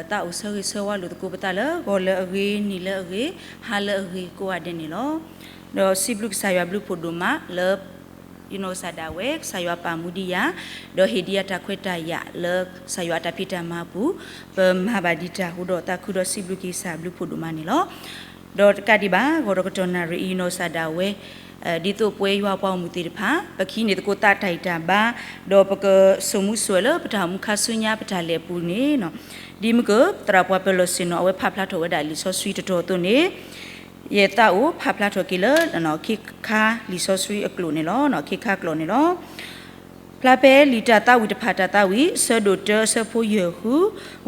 သးအိၣ်ဆၢဂ့ၤဆၢဝါလိာ်သကိးပသးလၢ ဂီၤလၢအဂ့ၤ, နံၤလၢအဂ့ၤ, ဟါလၢအဂ့ၤကိးဂၤဒဲးန့ၣ်လီၤ. ဒီးစံးဘျုးကစၢ်ယွၤဘျုးဖှိၣ်ဒိၣ်မးလၢ ယနီၢ်ကစၢ်ဒၣ်ဝဲ ကစၢ်ယွၤပာ်မူဒံးယၤ, ဒီးဟ့ၣ်ဒံးယၤတၢ်ခွဲးတၢ်ယာ်လၢကစၢ်ယွၤအတၢ်ဖံးတၢ်မၤအပူၤ, ပမၤဘၣ်ဒံးတၢ်အဃိဒီး သးခုဒီးစံးဘျုးက့ၤကစၢ်ဘျုးဖှိၣ်ဒိၣ်မးန့ၣ်လီၤ. ဒီးတကးဒံးဘၣ် ဂီၤဒီးကတီၢ်နၣ်ရံၣ်အံၤ ယနီၢ်ကစၢ်ဒၣ်ဝဲ ဒ်သိးပဝဲယွၤပှၤဂီၢ်မုၢ်သ့ၣ်တဖၣ် ပကဟံးန့ၢ်သကိးသးတၢ်ဂံၢ်တၢ်ဘါ, ဒီးပကစိာ်မူစိာ်ဝဲလၢပတၢ်အိၣ်မူခါဆူညါပတၢ်လဲၤအပူၤန့ၣ်, ဒ်မ့ၢ်က သရၣ်ပှၤပၢၤလီၢ်ဆ့ၣ်နီၤ အဝဲဖးဖျါထီၣ်ဝဲဒၣ်လံာ်စီဆှံတတီၤအသိးန့ၣ်, ယသးအိၣ်ဖးဖျါထီၣ်က့ၤလၢ ခ့ခါလံာ်စီဆှံအကျိာ်န့ၣ်လီၤ, ခ့ခါကျိာ်န့ၣ်လီၤ. ဖျါဖဲလံာ်တၢ်သးဝံၣ်တဖၣ်တၢ်သးဝံၣ် အဆၢဒိၣ်တၢ အဆၢဖိယဲၢ်ဃု,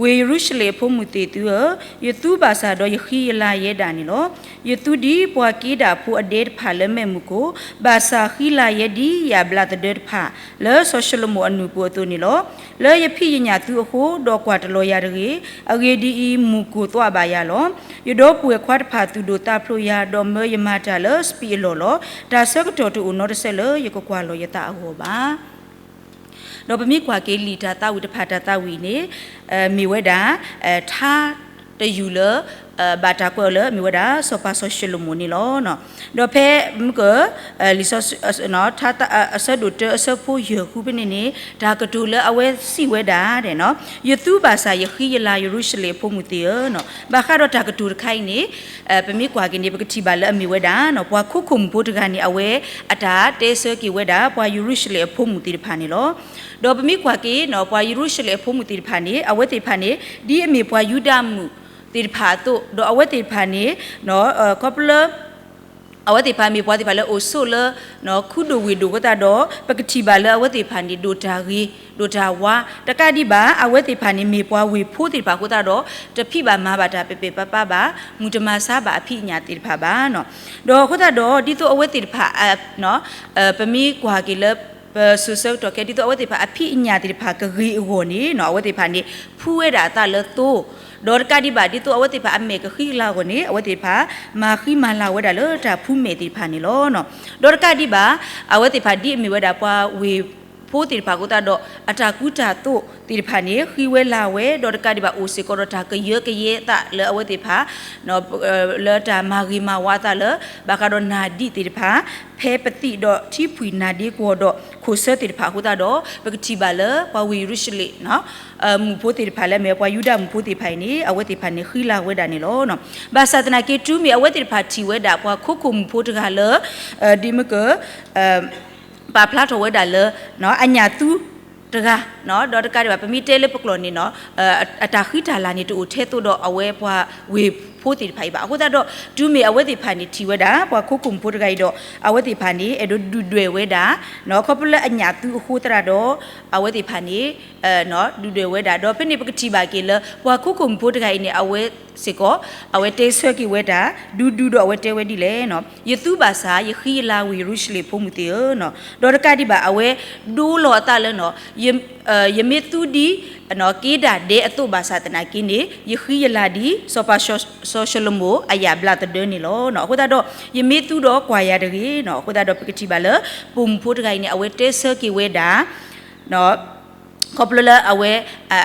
ဝ့ၢ်ယရူၤၡလ့ၣ်အဖိမုၣ်သ့ၣ်သုဧၢ, ယသူဘၣ်ဆၣ်ဒီးယဃံယလၤယဲဒၣ်န့ၣ်လီၤ. ယသူဒ်ပှၤက့ဒၣ်ဖိအဒဲတဖၣ်လၢမ့ၣ်အူခိၣ်, ဘၣ်ဆၣ်ဃံလၤယဲဒ်ယၣ်ဘျးသဒၢတဖၣ် လၢစီၤၡလိၤမိၣ်အနုၢ်ပူၤအသိးန့ၣ်လီၤ. လၢယဖံးယညၣ်သုအဃိ, ဒီးကွၢ်တလီၤယၤတဂ့ၤ, အဂ့ၢ်ဒ်အံၤ, မုၢ်ကိၢ်သွးဘၣ်ယၤလီၤ. ယဒီပုၢ်ဝဲၢ်ခွါတဖၣ်သူၣ်ဒိၣ်သးဖျိးယၤ, ဒီးမၢယမၤတၢ်လၢစပံးအလီၢ်လီၤ. တၢ်ဆၢကတီၢ်တအိၣ်နီတစဲးလၢယကကွၢ်လီၤယသးအဂီၢ်ဘၣ်. ဒီးပမ့ၢ်ကွၢ်က့ၤလံာ်တၢ်သးဝံၣ်တဖၣ်တၢ်သးဝံၣ်န့ၣ်, မ့ၢ်ဝဲဒၣ် ထါတယုၢ်လၢ ဘၣ်တၢ်ကွဲးအီၤလၢ မ့ၢ်ဝဲဒၣ်စီၤပၤစီၤၡလိၤမိၣ်န့ၣ်လီၤ. ဒီးဖဲမ့ၢ်က လံာ်စီဆှံ ထါ အဆၢဒိၣ်တၢ အဆၢဖိယဲၢ်ဃုဖဲန့ၣ်န့ၣ် တၢ်ကတိၤလၢအဝဲစံးဝဲဒၣ် ယသူဘၣ်ဆၣ်ယဃံယလၤယရူၤၡလ့ၣ်အဖိမုၣ်သ့ၣ်ဧၢ, ဘၣ်ဃးဒီးတၢ်ကတိၤတခါအံၤန့ၣ်, ပမ့ၢ်ကွၢ်က့ၤန့ၣ် ပကထံၣ်ဘၣ်လၢအမ့ၢ်ဝဲဒၣ် ပှၤခိခိၣ်မုၣ်ဖိတဂၤန့ၣ် အဝဲအတၢ်တဲဆၢက့ၤဝဲဒၣ် ပှၤယရူၤၡလ့ၣ်အဖိမုၣ်သ့ၣ်တဖၣ်န့ၣ်လီၤ. ဒီးပမ့ၢ်ကွၢ်က့ၤ ပှၤယရူၤၡလ့ၣ်အဖိမုၣ်သ့ၣ်တဖၣ်န့ၣ် အဝဲသ့ၣ်တဖၣ်န့ၣ် ဒ်အမ့ၢ်ပှၤယူဒၤမုၣ်သ့ၣ်တဖၣ်အသိး, ဒီးအဝဲသ့ၣ်တဖၣ်န့ၣ် ခီဖျိလၢ အဝဲသ့ၣ်တဖၣ်မ့ၢ်ပှၤသ့ၣ်တဖၣ်လၢအိၣ်ဆိးလၢ ခူဒိၣ်ဝ့ၢ်ဒိၣ်အဃိသတးဒီး ပကထံၣ်ဘၣ်လၢအဝဲသ့ၣ်တဖၣ်န့ၣ် ဒိၣ်တၢ်ဂ့ၤ ဒိၣ်တၢ်ဝါ, တကးဒံးဘၣ် အဝဲသ့ၣ်တဖၣ်န့ၣ်မ့ၢ်ပှၤဝ့ၢ်ဖိသ့ၣ်တဖၣ်အဃိသတးဒီး တဖံးဘၣ်မၤဘၣ်တၢ်ပဲာ်ပဲာ်ပါးပါးဘၣ်, မုၢ်တမၤဆါဘၣ်အဖံးအညၣ်သ့ၣ်တဖၣ်ဘၣ်. ဒီးအဃိသတးဒီး ဒ်သိးအဝဲသ့ၣ်တဖၣ် ပမ့ၢ်ကွၢ်က့ၤလၢ ပစိၤဆၢကတီၢ်ခဲ ဒ်သိးအဝဲသ့ၣ်တဖၣ်အဖံးအညၣ်သ့ၣ်တဖၣ်ကဂ့ၤအဂီၢ်န့ၣ် အဝဲသ့ၣ်တဖၣ်န့ၣ် ဖှူဝဲဒၣ်အသးလၢသိ, ဒီးတကးဒံးဘၣ် ဒ်သိးအဝဲသ့ၣ်တဖၣ်အမဲာ်ကဃံကလၤအဂီၢ်န့ၣ် အဝဲသ့ၣ်တဖၣ်မၤဃံမၤလၤဝဲဒၣ်လၢတၢ်ဖှူမဲာ်သ့ၣ်တဖၣ်န့ၣ်လီၤ. ဒီးတကးဒံးဘၣ် အဝဲသ့ၣ်တဖၣ်ဒ်အမ့ၢ်ဝဲဒၣ်ပှၤဝ့ၢ်ဖိသ့ၣ်တဖၣ်အဃိသတးဒီး အတၢ်ကူတၢ်သိးသ့ၣ်တဖၣ်န့ၣ် ဃံဝဲလၤဝဲ, ဒီးတကးဒံးဘၣ်အိၣ်စ့ၢ်ကီးဒီးတၢ်ကယၢကယဲအသးလၢအဝဲသ့ၣ်တဖၣ် လၢတၢ်မၤဂ့ၤမၤဝါအသးလၢ ဘၣ်ဃးဒီးနၢ်ဒံးသ့ၣ်တဖၣ်, ဖဲပသံၣ်ဒီးထံဖှံၣ်နၢ်ဒ့ကဝီၤဒီးခိၣ်ဆၢသ့ၣ်တဖၣ်အဃိသတးဒီး ပကထံၣ်ဘၣ်လၢပှၤဝ့ၢ်ယရူၤၡလ့ၣ် မုၣ်ဖိသ့ၣ်တဖၣ်လၢအမ့ၢ်ပှၤယူဒၤမုၣ်ဖိသ့ၣ်တဖၣ်အံၤန့ၣ် အဝဲသ့ၣ်တဖၣ်န့ၣ်ဃံလၤဝဲဒၣ်န့ၣ်လီၤ. ဘၣ်ဆၣ်သနာ်က့ တုၤမ့ၢ်အဝဲသ့ၣ်တဖၣ်ထံၣ်ဝဲဒၣ်ပှၤခိခိၣ်မုၣ်ဖိတဂၤလၢ ဒ်မ့ၢ်က ပာ်ဖျါထီၣ်ဝဲဒၣ်လၢ အညၣ်သူတဂၤ, ဒီးတကးဒံးဘၣ် ပမ့ၢ်တဲလၢပကျိာ်န့ၣ် အတၢ်ဃံတၢ်လၤန့ၣ် တအိၣ်ထဲသိးဒီးအဝဲပှၤဝ့ၢ်ဖိသ့ၣ်တဖၣ်အံၤဘၣ်. အဃိသတးဒီး တုၤမ့ၢ်အဝဲသ့ၣ်တဖၣ်န့ၣ်ထံၣ်ဝဲဒၣ် ပှၤခိခိၣ်မုၣ်ဖိတဂၤအံၤဒီး အဝဲသ့ၣ်တဖၣ်န့ၣ် အဲၣ်ဒိးဒုၣ်ဒွဲၣ်ဝဲဒၣ် ခီဖျိလၢအညၣ်သူအဃိသတးဒီး အဝဲသ့ၣ်တဖၣ်န့ၣ် ဒုၣ်ဒွဲၣ်ဝဲဒၣ်. ဒီးဖဲန့ၣ်ပကထံၣ်ဘၣ်က့ၤလၢ ပှၤခိခိၣ်မုၣ်ဖိတဂၤအံၤန့ၣ် အဝဲစ့ၢ်ကီး အဝဲတဲဆၢက့ၤဝဲဒၣ် ဒူဒူဒီးအဝဲတဲဝဲဒ်လဲၣ်, ယသူဘၣ်ဆၣ် ယဃံယလၤဝ့ၢ်ယရူၤၡလ့ၣ်ဖိမုၣ်သ့ၣ်ဧၢ, ဒီးတကးဒံးဘၣ် အဝဲဒိလီၤအသးလၢ ယမ့ၢ်သူဒ် က့ဒၣ်ဒဲအသိးဘၣ်ဆၣ်သနာ်က့န့ၣ် ယဃံယလၤဒ် စီၤပၤစီၤၡလိၤမိၣ်အယၣ်ဘျးသဒၢန့ၣ်လီၤ. အဃိသတးဒီး ယမ့ၢ်သူဒီးကွၢ်ယၤတဂ့ၤ, အဃိသတးဒီးပကထံၣ်ဘၣ်လၢ ပိာ်မုၣ်ဖိတဂၤအံၤန့ၣ် အဝဲတဲဆၢက့ၤဝဲဒၣ် ခီဖျိလၢအဝဲ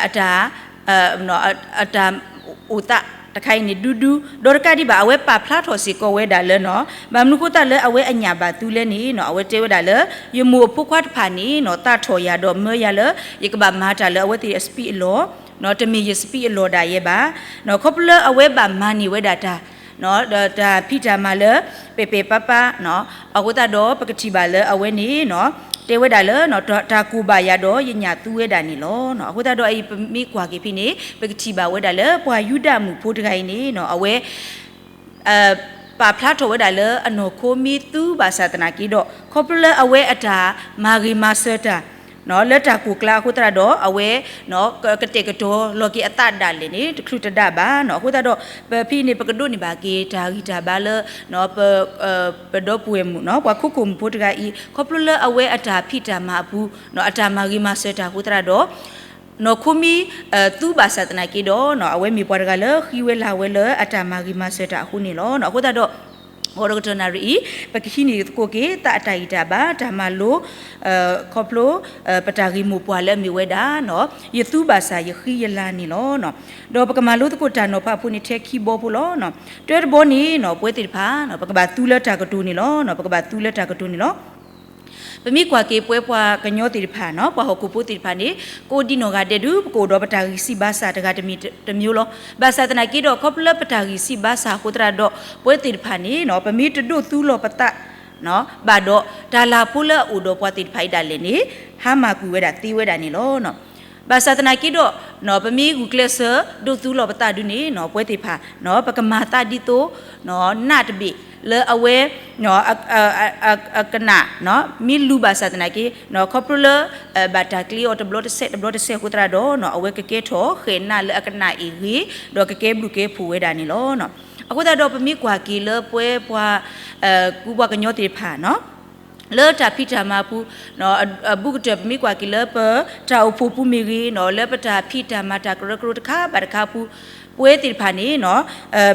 အတၢ် အတၢ်အိၣ်သးတခါအံၤန့ၣ် ဒူဒူ, ဒီးတကးဒံးဘၣ် အဝဲပာ်ဖျါထီၣ်စ့ၢ်ကီးဝဲဒၣ်လၢ ဘၣ်မနုၤအဃိသတးလၢအဝဲအညၣ်ဘၣ်သူလဲၣ်န့ၣ် အဝဲတဲဝဲဒၣ်လၢ ယမိၢ်အဖိခွါတဖၣ်န့ၣ် သးထီၣ်ယၤဒီးမၢယၤလၢ ယကဘၣ်မၤတၢ်လၢအဝဲသ့ၣ်အစပံးအလီၢ်, တမ့ၢ်ယစပံးအလီၢ်ဒၣ်ယဲဘၣ်. ခီဖျိလၢအဝဲဘၣ်မၤန့ၢ်ဝဲဒၣ်တၢ် တၢ်ဖံးတၢ်မၤလၢ ပဲာ်ပဲာ်ပါးပါး အဃိသတးဒီး ပကထံၣ်ဘၣ်လၢအဝဲန့ၣ် တဲဝဲဒၣ်လၢ တၢ်ကိၢ်ဘၣ်ယၤဒီး ယညၣ်သူဝဲဒၣ်န့ၣ်လီၤ. အဃိသတးဒီးအံၤ ပမ့ၢ်ကွၢ်က့ၤဖဲန့ၣ် ပကထံၣ်ဘၣ်ဝဲဒၣ်လၢ ပှၤယူဒၤမုၣ်ဖိတဂၤအံၤန့ၣ် အဝဲ ပာ်ဖျါထီၣ်ဝဲဒၣ်လၢအနီၢ်ခိမ့ၢ်သူဘၣ်ဆၣ်သနာ်က့ဒီး ခီဖျိလၢအဝဲအတၢ်မၤဂ့ၤမၤစၢၤတၢ် လၢတၢ်ကိၢ်ကျါအဃိသတးဒီး အဝဲ ကတဲာ်ကတီၤလီၤက့ၤအသးဒၣ်လဲာ်န့ၣ် တချုးတဒၣ်ဘၣ်. အဃိသတးဒီး ပဖဲန့ၣ် ပကဒိးန့ၢ်ဘၣ်က့ၤတၢ်ဂံၢ်တၢ်ဘါလၢ ပ ပဒီပုၢ်ဝဲၢ်မုၣ် ပှၤခိခိၣ်မုၣ်ဖိတဂၤအံၤ ခီဖျိလၢအဝဲအတၢ်ဖံးတၢ်မၤအပူၤ အတၢ်မၤဂ့ၤမၤစၢၤတၢ်အဃိသတးဒီး နီၢ်ခိမ့ၢ်သူဘၣ်ဆၣ်သနာ်က့ဒီး အဝဲမ့ၢ်ပှၤတဂၤလၢဃံဝဲလၤဝဲလၢအတၢ်မၤဂ့ၤမၤစၢၤတၢ်အဃိန့ၣ်လီၤ. အဃိသတးဒီး ဂီၤဒီးကတီၢ်နၣ်ရံၣ်အံၤ ပကဟံးန့ၢ်သကိးက့ၤ သးအတၢ်ဂံၢ်တၢ်ဘါ တၢ်မၤလိ ခီဖျိ ပတၢ်ဂ့ၢ်မိၢ်ပှၢ်လၢအမ့ၢ်ဝဲဒၣ် ယသူဘၣ်ဆၣ်ယဃံယလၤန့ၣ်လီၤ. ဒီးပကမၤလိသကိးတၢ်နီၤဖးအဖိန့ၣ်ထဲခံဘီဖိလီၤ. တၢတဘီန့ၣ် ပဝဲသ့ၣ်တဖၣ် ပကဘၣ်သူလၢတၢ်ကတိၤန့ၣ်လီၤ. ပကဘၣ်သူလၢတၢ်ကတိၤန့ၣ်လီၤ. ပမ့ၢ်ကွၢ်က့ၤပဝဲပှၤကညီသ့ၣ်တဖၣ် ပှၤဟီၣ်ခိၣ်ဖိသ့ၣ်တဖၣ်န့ၣ် ကအိၣ်ဒံးနီၢ်ဂၤဒဲးဒုး ပကအိၣ်ဒီးပတၢ်ဂံၢ်စၢ်ဘါစၢ်တဂၤတမံၤတမံၤလီၤ. ဘၣ်ဆၣ်သနာ်က့ဒီး ခီဖျိလၢပတၢ်ဂံၢ်စၢ်ဘါစၢ်အဃိသတးဒီး ပဝဲသ့ၣ်တဖၣ်န့ၣ် ပမ့ၢ်တဒိးသူလီၤပသး ဘၣ်ဒီး တၢ်လၤဖိလၢအအိၣ်ဒီးပှၤသ့ၣ်တဖၣ်အံၤဒၣ်လဲာ်န့ၣ် ဟါမၢ်ကွံာ်ဝဲဒၣ်သ့ဝဲဒၣ်န့ၣ်လီၤ. ဘၣ်ဆၣ်သနာ်က့ဒီး ပမ့ၢ်ဂုာ်ကျဲးစၢး ဒိးသူလီၤပသးဒုးန့ၣ် ပဝဲသ့ၣ်တဖၣ် ပကမၤသးဒ်သိး နးတဘ့ၣ် လၢအဝဲ အကနၣ် မ့ၢ်လူၤဘၣ်ဆၣ်သနာ်က့ ခီဖျိလၢ ဘၣ်တၢ်ကျ့အီၤတဘျီတစဲးတဘျီတစဲးအဃိသတးဒီး အဝဲကကဲထီၣ်ဃဲၤနးလၢအကနၣ်အ့ၣ်ဂ့ၤ ဒီးကကဲဘျုးကဲဖှိၣ်ဝဲဒၣ်န့ၣ်လီၤ. အဃိသတးဒီးပမ့ၢ်ကွၢ်က့ၤလၢပဝဲပှၤ ကူပှၤကညီသ့ၣ်တဖၣ် လၢတၢ်ဖံးတၢ်မၤပူၤ အဘူးကတၢၢ်ပမ့ၢ်ကွၢ်က့ၤလၢပတၢ်အိၣ်ဖှိၣ်ပူၤမ့ၢ်ဂ့ၤ လၢပတၢ်ဖံးတၢ်မၤတၢ်ကရၢကရိတခါဘၣ်တခါပူၤ ပဝဲသ့ၣ်တဖၣ်န့ၣ်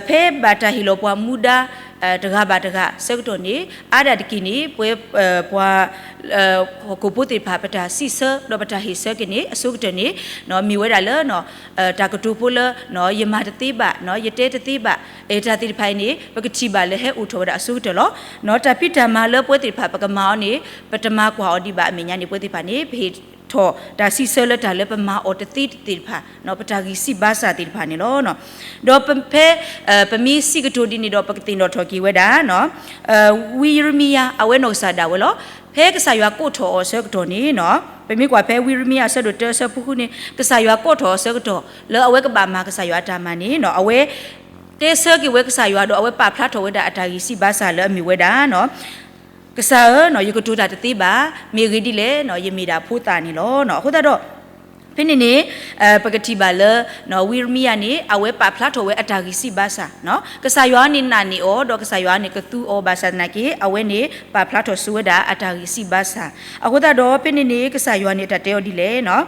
ဖဲဘၣ်တၢ်ဟ့ၣ်လီၤပှၤမူဒါ တဂၤဘၣ်တဂၤအဆၢကတီၢ်န့ၣ် အါဒၣ်တက့ၢ်န့ၣ် ပဝဲ ပှၤ ဟီၣ်ခိၣ်ဖိသ့ၣ်တဖၣ် ပတၢ်စံးဆၢ ဒီးပတၢ်ဟ့ၣ်ဆၢက့ၤန့ၣ် အဆိကတၢၢ်န့ၣ် မ့ၢ်ဝဲဒၣ်လၢ တၢ်ကတိၤဖိလၢ ယမၤတသ့ဘၣ် ယတဲတသ့ဘၣ် တၢ်သ့ၣ်တဖၣ်အံၤန့ၣ် ပကထံၣ်ဘၣ်လၢဟဲအိၣ်ထီၣ်ဝဲဒၣ်အဆိကတၢၢ်လီၤ. တၢ်ဖံးတၢ်မၤလၢပဝဲသ့ၣ်တဖၣ် ပကမၤအီၤန့ၣ် ပတမၤကွၢ်အီၤဒံးဘၣ်အမဲာ်ညါန့ၣ် ပဝဲသ့ၣ်တဖၣ်န့ၣ် ပဟ့ၣ်ထီၣ်တၢ်စံးဆၢလၢတၢ်လၢပမၤအီၤတသ့သ့ၣ်တဖၣ် ပတၢ်ဂံၢ်စၢ်ဘါစၢ်သ့ၣ်တဖၣ်န့ၣ်လီၤ. ဒီးဖဲ ပမ့ၢ်စံးကတိၤဒ်န့ၣ်ဒီး ပကသ့ၣ်နီၣ်ထီၣ်က့ၤဝဲဒၣ် ဝံယံးရမံယၤ အဝဲနီၢ်ကစၢ်ဒၣ်ဝဲလီၤ. ဖဲကစၢ်ယွၤကိးထီၣ်အီၤအဆၢကတီၢ်န့ၣ် ပမ့ၢ်ကွၢ်ဖဲဝံယံးရမံယၤအဆၢဒိၣ်တၢအဆၢဖိဃုန့ၣ် ကစၢ်ယွၤကိးထီၣ်အီၤအဆၢကတီၢ် လၢအဝဲကဘၣ်မၤကစၢ်ယွၤအတၢ်မၤန့ၣ် အဝဲ တဲဆၢက့ၤဝဲကစၢ်ယွၤဒီး အဝဲပာ်ဖျါထီၣ်ဝဲဒၣ်အတၢ်ဂံၢ်စၢ်ဘါစၢ်လၢအမ့ၢ်ဝဲဒၣ် ကစၢ်ဧၢ, ယကတိၤတၢ်တသ့ဘၣ်. မ့ၢ်အဂ့ၢ်ဒ်လဲၣ်, ယမ့ၢ်ဒၣ်ဖိသၣ်န့ၣ်လီၤ. အဃိသတးဒီး ဖဲန့ၣ်န့ၣ် ပကထံၣ်ဘၣ်လၢ ဝံယံးရမံယၤန့ၣ် အဝဲပာ်ဖျါထီၣ်ဝဲအတၢ်ဂံၢ်စၢ်ဘါစၢ်, ကစၢ်ယွၤန့ၣ်နာ်န့ၢ်အီၤ ဒီးကစၢ်ယွၤန့ၣ်ကသူအီၤဘၣ်ဆၣ်သနာ်က့ အဝဲန့ၣ်ပာ်ဖျါထီၣ်ဆိဝဲဒၣ်အတၢ်ဂံၢ်စၢ်ဘါစၢ်. အဃိသတးဒီး ဖဲန့ၣ်န့ၣ် ကစၢ်ယွၤန့ၣ်တၢ်တဲအီၤဒ်လဲၣ်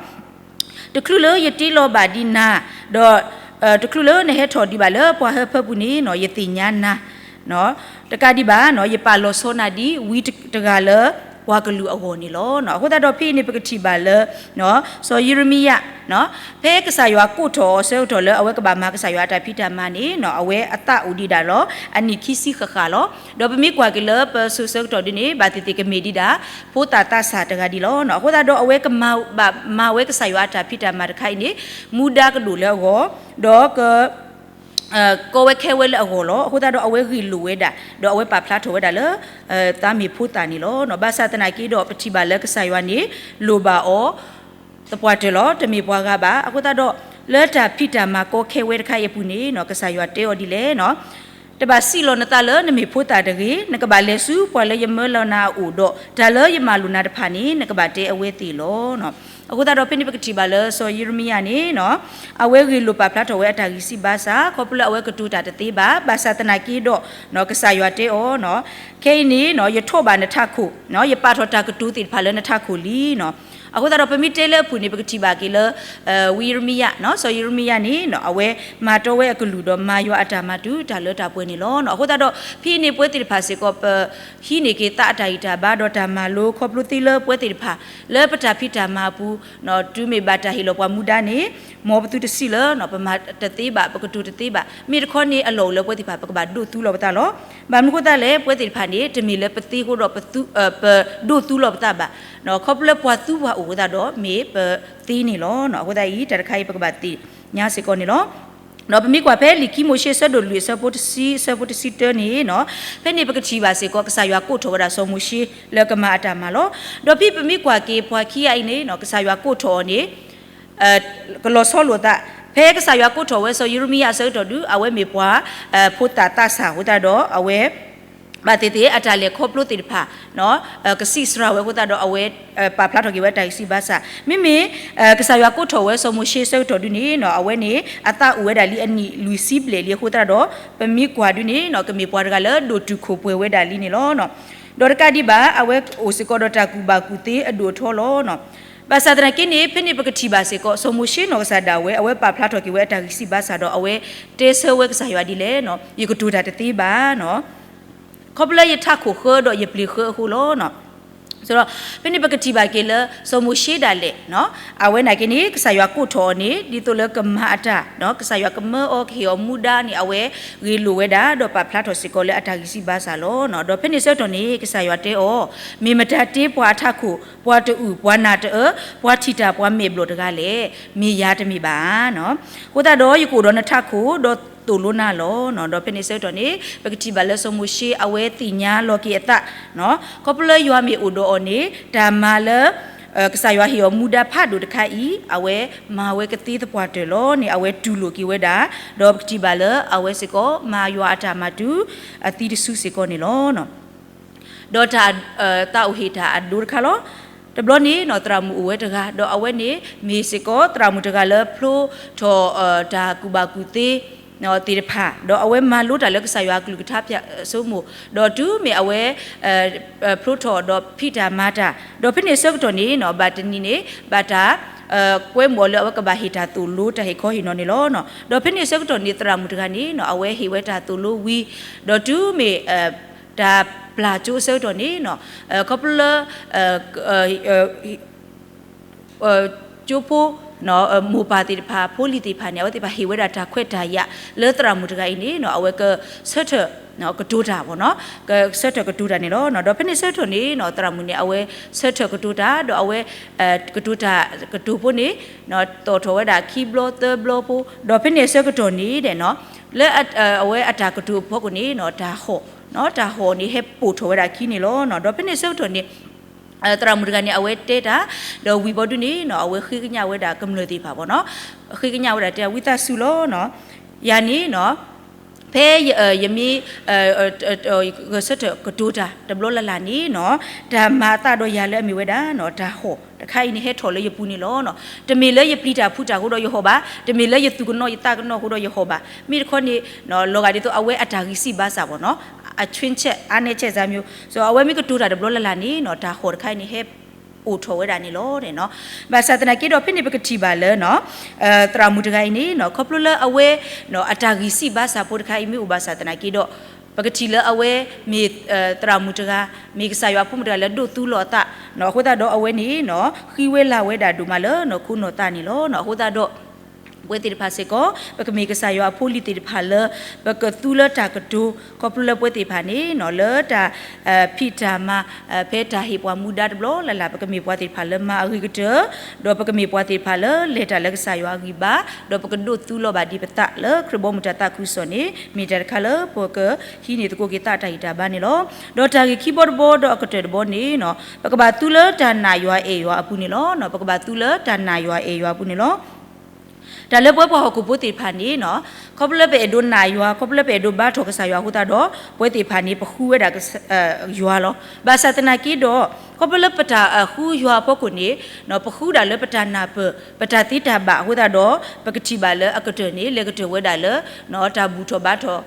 တချုးလၢယတ့လီၤဘၣ်ဒံးနၤ, ဒီး တချုးလၢနဟဲထီၣ်ဒံးဘၣ်လၢပှၤဟၢဖၢပူၤန့ၣ် ယသ့ၣ်ညါနၤ, တကးဒံးဘၣ် ယပာ်လီၤဆီနၤဒ်ဝံတဂၤလၢပှၤကလုာ်အဂီၢ်န့ၣ်လီၤ. အဃိသတးဒီးဖဲအံၤန့ၣ် ပကထံၣ်ဘၣ်လၢ စီၤယံးရမံယၤ ဖဲကစၢ်ယွၤကိးထီၣ်အီၤအဆၢကတီၢ်လၢအဝဲကဘၣ်မၤကစၢ်ယွၤအတၢ်ဖံးတၢ်မၤန့ၣ် အဝဲအသးအိၣ်ဒံးဒၣ်လီၤ အနံၣ်ခံဆံဃၣ်ဃၣ်လီၤ. ဒီးပမ့ၢ်ကွၢ်က့ၤလၢပစိၤဆၢကတီၢ်ဒ်န့ၣ် ဘၣ်သ့ၣ်သ့ၣ်ကမ့ၢ်ဒံးဒၣ် ဖိသၣ်သးစၢ်တဂၤဒံးလီၤ. အဃိသတးဒီးအဝဲကဘၣ်မၤဝဲကစၢ်ယွၤအတၢ်ဖံးတၢ်မၤတခါအံၤန့ၣ် မူဒါကဒိၣ်လၢအဂီၢ်, ဒီးက ကီဝဲခဲဝဲလၢအဂီၢ်လီၤ. အဃိသတးဒီးအဝဲဂ့ၢ်လိာ်ဝဲဒၣ်, ဒီးအဝဲပာ်ဖျါထီၣ်ဝဲဒၣ်လၢ သးမ့ၢ်ဖိသၣ်န့ၣ်လီၤ. ဘၣ်ဆၣ်သနာ်က့ဒီး ပထံၣ်ဘၣ်လၢကစၢ်ယွၤန့ၣ် လိၣ်ဘၣ်အီၤ သပှၢ်တၢၢ်လီၤ, တမ့ၢ်ပှၤဂၤဘၣ်. အဃိသတးဒီး လၢတၢ်ဖံးတၢ်မၤကီခဲဝဲတခါအံၤအပူၤန့ၣ် ကစၢ်ယွၤတဲအီၤဒ်လဲၣ် တဘၣ်စံးလီၤနသးလၢနမ့ၢ်ဖိသၣ်တဂ့ၤ, နကဘၣ်လဲၤဆူပှၤလၢယမၢလီၤနၤအအိၣ်ဒီး တၢ်လၢယမၤလိာ်နၤတဖၣ်န့ၣ် နကဘၣ်တဲအဝဲသ့ၣ်လီၤ. အဃိသတးဒီးဖဲန့ၣ် ပကထံၣ်ဘၣ်လၢစီၤယံးရမံယၤန့ၣ် အဝဲဂ့ၢ်လိာ်ပာ်ဖျါထီၣ်ဝဲအတၢ်ဂံၢ်စၢ်ဘါစၢ် ခီဖျိလၢအဝဲကတိၤတၢ်တသ့ဘၣ်. ဘၣ်ဆၣ်သနာ်က့ဒီး ကစၢ်ယွၤတဲအီၤ ခဲအံၤန့ၣ် ယထီၣ်ဘၣ်နထးခိၣ်, ယပာ်ထီၣ်တၢ်ကတိၤသ့ၣ်တဖၣ်လၢနထးခိၣ်လံ. အဃိသတးဒီး ပမ့ၢ်တဲလၢအပူၤန့ၣ် ပကထံၣ်ဘၣ်က့ၤလၢ ဝံယံးရမံယၤ, စီၤယံးရမံယၤန့ၣ် အဝဲမၤတီဝဲအကလုၢ်ဒီးမၤယွၤအတၢ်မၤတုၤတၢ်လၢတၢ်ပှဲၤန့ၣ်လီၤ. အဃိသတးဒီး ဖဲအံၤန့ၣ် ပဝဲသ့ၣ်တဖၣ်စ့ၢ်ကီး ပဟံးန့ၢ်က့ၤသးအတၢ်ဂံၢ်တၢ်ဘါဒီးတၢ်မၤလိ ခီဖျိသ့လၢပဝဲသ့ၣ်တဖၣ် လၢပတၢ်ဖံးတၢ်မၤအပူၤ တုၤမ့ၢ်ဘၣ်တၢ်ဟ့ၣ်လီၤပှၤမူဒါန့ၣ် မ်ပသုတစံးလၢ ပမၤတသ့ဘၣ် ပကတိၤတသ့ဘၣ်. မ့ၢ်တခီန့ၣ် အလီၢ်အိၣ်လၢပဝဲသ့ၣ်တဖၣ် ပကဘၣ်ဒိးသူလီၤပသးလီၤ. ဘၣ်မနုၤအဃိသတးလဲၣ် ပဝဲသ့ၣ်တဖၣ်န့ၣ် တမ့ၢ်လၢပသ့အဃိဒီး ပဒိးသူလီၤပသးဘၣ်. ခီဖျိလၢပှၤသူပှၤအိၣ်အဃိသတးဒီး မ့ၢ်ပသ့န့ၣ်လီၤ. အဃိသတးအံၤ တၢ်တခါအံၤ ပကဘၣ်သ့ၣ်ညါစ့ၢ်ကီးန့ၣ်လီၤ. ဒီးပမ့ၢ်ကွၢ်ဖဲလံာ်ခံမိၤၡ့အဆၢဒိၣ်လွံၢ်အဆၢဖိတဆံ အဆၢဖိတဆံတၢန့ၣ် ဖဲန့ၣ်ပကထံၣ်ဘၣ်စ့ၢ်ကီး ကစၢ်ယွၤကိးထီၣ်ဝဲဒၣ်စီၤမိၤၡ့လၢကမၤအတၢ်မၤလီၤ. ဒီးဖဲပမ့ၢ်ကွၢ်က့ၤပှၤခံဂၤအံၤန့ၣ် ကစၢ်ယွၤကိးထီၣ်အီၤန့ၣ် ကလီၤဆီလိာ်သး, ဖဲကစၢ်ယွၤကိးထီၣ်ဝဲစီၤယံးရမံယၤအဆၢကတီၢ်ဒုး အဝဲမ့ၢ်ပှၤ ဖိသၣ်သးစၢ်အဃိသတးဒီး အဝဲ ဘၣ်သ့ၣ်သ့ၣ် အတၢ်လဲၤခီဖျိသ့ၣ်တဖၣ် ကစံးစှၤဝဲအဃိသတးဒီး အဝဲ ပာ်ဖျါထီၣ်က့ၤဝဲတၢ်ဂံၢ်စၢ်ဘါစၢ်. မ့မ့ၢ် ကစၢ်ယွၤကိးထီၣ်ဝဲစီၤမိၤၡ့အဆၢကတီၢ်ဒုးန့ၣ် အဝဲန့ၣ် အသးအိၣ်ဝဲဒၣ်လံအနံၣ်လွံၢ်ဆံဘျဲၣ်လံအဃိသတးဒီး ပမ့ၢ်ကွၢ်ဒုးန့ၣ် ကမ့ၢ်ပှၤတဂၤလၢဒိၣ်တုာ်ခိၣ်ပှဲၤဝဲဒၣ်လံန့ၣ်လီၤ. ဒီးတကးဒံးဘၣ် အဝဲအိၣ်စ့ၢ်ကီးဒီးတၢ်ကူၣ်ဘၣ်ကူၣ်သ့အဒိၣ်အထီလီၤ. ဘၣ်ဆၣ်သနာ်က့န့ၣ် ဖဲန့ၣ်ပကထံၣ်ဘၣ်စ့ၢ်ကီး စီၤမိၤၡ့နီၢ်ကစၢ်ဒၣ်ဝဲ အဝဲပာ်ဖျါထီၣ်က့ၤဝဲအတၢ်ဂံၢ်စၢ်ဘါစၢ်ဒီး အဝဲတဲဆၢဝဲကစၢ်ယွၤဒ်လဲၣ်, ယကတိၤတၢ်တသ့ဘၣ်. ခီဖျိလၢယထးခိၣ်ဃၢဒီးယပျ့ၤဃၢအဃိလီၤ. ဒီးဖဲန့ၣ်ပကထံၣ်ဘၣ်က့ၤလၢစီၤမိၤၡ့ဒၣ်လဲာ်, အဝဲန့ၣ်က့န့ၣ် ကစၢ်ယွၤကိးထီၣ်အီၤန့ၣ် ဒ်သိးလၢကမၤအတၢ်, ကစၢ်ယွၤကမၢအီၤ ကဟ့ၣ်အီၤမူဒါန့ၣ် အဝဲဂ့ၤလိာ်ဝဲဒၣ် ဒီးပာ်ဖျါထီၣ်စ့ၢ်ကီးလၢအတၢ်ဂံၢ်စၢ်ဘါစၢ်လီၤ. ဒီးဖဲန့ၣ်ဆၢကတီၢ်န့ၣ် ကစၢ်ယွၤတဲအီၤ, မ့ၢ်မတၤတ့ပှၤအထးခိၣ်, ပှၤတအုၣ်, ပှၤနၢ်တအၢ, ပှၤထံၣ်တၢ်, ပှၤမဲာ်ဘျီၣ်တဂၤလဲၣ်. မ့ၢ်ယၤတမ့ၢ်ဘၣ်ဧါ. အဃိသတးဒီးယကအိၣ်ဒီးနထးခိၣ်, ဒီးသိၣ်လိနၤလီၤ. ဒီးဖဲန့ၣ်ဆၢကတီၢ်န့ၣ် ပကထံၣ်ဘၣ်လၢစီၤမိၤၡ့ အဝဲသ့ၣ်ညါလီၤက့ၤအသး, ခီဖျိလၢယွၤမ့ၢ်အိၣ်ဒီးအီၤန့ၣ် တၢ်မၤလၢ ကစၢ်ယွၤဟ့ၣ်အီၤမူဒါဖးဒိၣ်တခါအံၤ အဝဲမၤဝဲကသ့သပှၢ်တၢၢ်လီၤန့ၣ် အဝဲတူၢ်လိာ်က့ၤဝဲဒၣ်, ဒီးပကထံၣ်ဘၣ်လၢအဝဲစ့ၢ်ကီး မၤယွၤအတၢ်မၤတုၤအသံတစုစ့ၢ်ကီးန့ၣ်လီၤ. ဒီးတၢ်, သးအိၣ်ဟ့ၣ်တၢ်အဒိတခါလီၤ. တဘျီန့ၣ် သရၣ်မုၣ်အိၣ်ဝဲတဂၤ, ဒီးအဝဲန့ၣ် မ့ၢ်စ့ၢ်ကီးသရၣ်မုၣ်တဂၤလၢဖျိထီၣ် တၢ်ကူၣ်ဘၣ်ကူၣ်သ့ သ့ၣ်တဖၣ်, ဒီးအဝဲမၤလိတၢ်လၢကစၢ်ယွၤအကလုၢ်ကထါဖၠးဆိကမိၣ်, ဒီးတုၤမ့ၢ်အဝဲ ဖျိထီၣ်ဒီးဖံးတၢ်မၤတၢ်, ဒီးဖဲန့ၣ်ဆၢကတီၢ်န့ၣ် ဘၣ်တနံၤန့ၣ် ဘၣ်တၢ် ကွဲမုာ်အီၤလၢအဝဲကဘၣ်ဟ့ၣ်တၢ်သိၣ်လိ တၢ်ဟ့ၣ်ခီဟ့ၣ်နီၤန့ၣ်လီၤ. ဒီးဖဲန့ၣ်ဆၢကတီၢ်န့ၣ် သရၣ်မုၣ်တဂၤန့ၣ် အဝဲဟ့ၣ်ဝဲတၢ်သိၣ်လိဝံၤ, ဒီးတုၤမ့ၢ် တၢ်ပျၢ်ကၠိအဆၢကတီၢ်န့ၣ် ခီဖျိလၢ ကၠိဖိ မိၢ်ပၢ်သ့ၣ်တဖၣ် ဖိလံၤသ့ၣ်တဖၣ်န့ၣ် အဝဲသ့ၣ်တဖၣ်ဟ့ၣ်ဝဲဒၣ်တၢ်ခွဲးတၢ်ယာ်လၢသရၣ်မုၣ်တဂၤအံၤန့ၣ် အဝဲကဆၢထၢၣ် ကတိၤတၢ်, ကဆၢထၢၣ်ကတိၤတၢ်န့ၣ်လီၤ. ဒီးဖဲန့ၣ်ဆၢကတီၢ်န့ၣ် သရၣ်မုၣ်န့ၣ် အဝဲဆၢထၢၣ်ကတိၤတၢ် ဒီးအဝဲ ကတိၤတၢ်ကတိၤဖိန့ၣ် သီၣ်ထီၣ်ဝဲဒၣ်ခံဘျီသၢဘျီဖိ, ဒီးဖဲန့ၣ်အဆၢကတီၢ်န့ၣ် လၢအဝဲအတၢ်ကတိၤအဖီခိၣ်န့ၣ် တၢ်ဟီၣ်, တၢ်ဟီၣ်န့ၣ်ဟဲပိာ်ထီၣ်ဝဲဒၣ်အခံန့ၣ်လီၤ. ဒီးဖဲန့ၣ်ဆၢကတီၢ်န့ၣ် သရၣ်မုၣ်တဂၤန့ၣ် အဝဲတဲတၢ်, ဒီးဝံၤဘီဒုန့ၣ် အဝဲဃ့ကညးဝဲဒၣ်ကမျၢၢ်သ့ၣ်တဖၣ်ဘၣ်နီၤ, ဃ့ကညးဝဲဒၣ်တဲဝံသးစူၤလီၤ. ယၤန့ၣ် ဖဲယမ့ၢ် ဂဲၤဆၢထၢၣ်ကတိၤတၢ်တဘျီလၢ်လၢ်န့ၣ် တၢ်မၤအသးဒီးယၤလၢအမ့ၢ်ဝဲဒၣ် တၢ်ဟီၣ်တခါအံၤန့ၣ် ဟဲထီၣ်လၢယပူၤန့ၣ်လီၤ. တမ့ၢ်လၢယပျံၤတၢ်ဖုးတၢ်အဃိဒီးယဟီၣ်ဘၣ်, တမ့ၢ်လၢယသူၣ်ကနီၤယသးကနီၤအဃိဒီးယဟီၣ်ဘၣ်, မ့ၢ်တခီန့ၣ် လီၤဂာ်ဒ်သိးအဝဲအတၢ်ဂံၢ်စၢ်ဘါစၢ်ဘၣ်နီၤ, အချွင်းချက်, အါနဲချက်စၢ်မ့ၢ်, အဝဲမ့ၢ်ကတိၤတၢ်တဘျီလၢ်လၢ်န့ၣ် တၢ်ဟီၣ်တခါအံၤန့ၣ် ဟဲအိၣ်ထီၣ်ဝဲဒၣ်န့ၣ်လီၤ. ဘၣ်ဆၣ်သနာ်က့ဒီး ဖဲန့ၣ်ပကထံၣ်ဘၣ်လၢ သရၣ်မုၣ်တဂၤအံၤန့ၣ် ခီဖျိလၢအဝဲ အတၢ်ဂံၢ်စၢ်ဘါစၢ်ဖိတခါအံၤမ့ၢ်အိၣ်ဘၣ်ဆၣ်သနာ်က့ဒီး ပကထံၣ်လၢအဝဲမ့ၢ် သရၣ်မုၣ်တဂၤ, မ့ၢ်ကစၢ်ယွၤအဖိမုၣ်တဂၤလၢဒိးသူလီၤအသး, အဃိသတးဒီးအဝဲန့ၣ် ဃံဝဲလၤဝဲဒၣ်ဒိၣ်မးလၢနီၢ်ခိနီၢ်သးန့ၣ်လီၤ. အဃိသတးဒီး ပဝဲသ့ၣ်တဖၣ်စ့ၢ်ကီး ပကမ့ၢ်ကစၢ်ယွၤအဖိလံၤသ့ၣ်တဖၣ်လၢ ပကသူလၢတၢ်ကတိၤ ခီဖျိလၢပဝဲသ့ၣ်တဖၣ်န့ၣ် လၢတၢ် ဖံးတၢ်မၤ ဖဲတၢ်ဟ့ၣ်ပှၤမူဒါတဘျီလၢ်လၢ် ပကမ့ၢ်ပှၤသ့ၣ်တဖၣ်လၢမၤအဂ့ၤကတၢၢ်, ဒီးပကမ့ၢ်ပှၤသ့ၣ်တဖၣ်လၢလဲၤတၢ်လၢကစၢ်ယွၤအဂံၢ်ဘါ, ဒီးပကဒိးသူလီၤဘၣ်ဒံးပသးလၢခရံာ်ဘီမုၢ်တၢ်သးခုကစီၣ်န့ၣ် မ့ၢ်တၢ်တခါလၢပကဟံးန့ၢ်သကိးက့ၤသးတၢ်ဂံၢ်တၢ်ဘါန့ၣ်လီၤ. ဒီးတၢ်ဂ့ၢ်ခံဘီတဘီဒီးအကတၢၢ်တဘီန့ၣ် ပကဘၣ်သူလၢတၢ်နာ်ယွၤအဲၣ်ယွၤအပူၤန့ၣ်လီၤ. ပကဘၣ်သူလၢတၢ်နာ်ယွၤအဲၣ်ယွၤအပူၤန့ၣ်လီၤ. တၢ်လၢပဝဲပှၤဟီၣ်ခိၣ်ဖိသ့ၣ်တဖၣ်န့ၣ် ခီဖျိလၢပအဲၣ်ဒိးနာ်ယွၤ, ခီဖျိလၢပအဲၣ်ဒိးဘါထီၣ်ကစၢ်ယွၤအဃိသတးဒီး ပဝဲသ့ၣ်တဖၣ်န့ၣ် ပဃုဝဲဒၣ် ယွၤလီၤ. ဘၣ်ဆၣ်သနာ်က့ဒီး ခီဖျိလၢပတၢ်ဃုယွၤအဖီခိၣ်န့ၣ် ပဃုဒၣ်လၢပတၢ်နၢ်ပၢၢ် ပတၢ်သ့တၢ်ဘၣ်အဃိသတးဒီး ပကထံၣ်ဘၣ်လၢအကတၢၢ်န့ၣ် လဲၤကတၢၢ်ဝဲဒၣ်လၢ တၢ်ဘူၣ်ထီၣ်ဘါထီၣ်